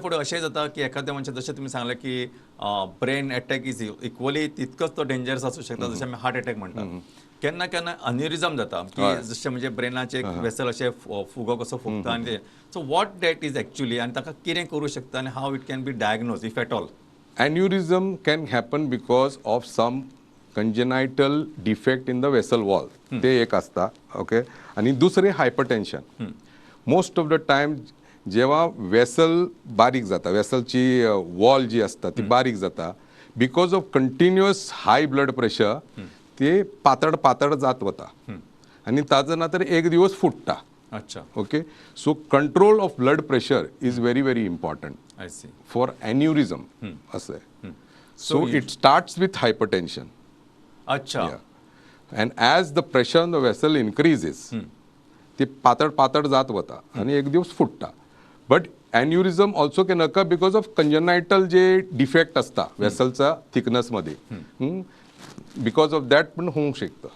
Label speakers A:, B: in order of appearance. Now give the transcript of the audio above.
A: फुडें अशें जाता की एखाद्या मनशाक, जशें तुमी सांगलें की ब्रेन एटॅक is equally तितकोच तो डेंजरस आसूं शकता जशें आमी हार्ट एटॅक म्हणटात. केन्ना केन्ना अन्युरिजम जाता की जशें म्हणजे ब्रेनाचे एक वेसल अशें फुगो कसो फुगता आनी ते, so what that is actually आनी ताका कितें करूं शकता आनी how it can be diagnose, if at all?
B: Aneurysm can happen because of some congenital defect in the vessel wall. ते एक असता, ओके. आणि दुसरे hypertension. Most of the time जेव्हा वेसल बारीक जाता, वेसलची वॉल जी असता ती बारीक जाता, because of continuous high blood pressure ते पातळ पातळ जात वता आणि ताजो ना तर एक दिवस फुटता. Okay, so control of blood pressure is very very important
A: I see.
B: For aneurysm असं आहे. So it starts with hypertension. And as the pressure on the vessel increases, ते पातळ पातळ जात वता आणि एक दिवस फुटता. But aneurysm also can occur because of congenital J defect असता वेसलचा थिकनसमध्ये, because of that पण होऊ शकतं.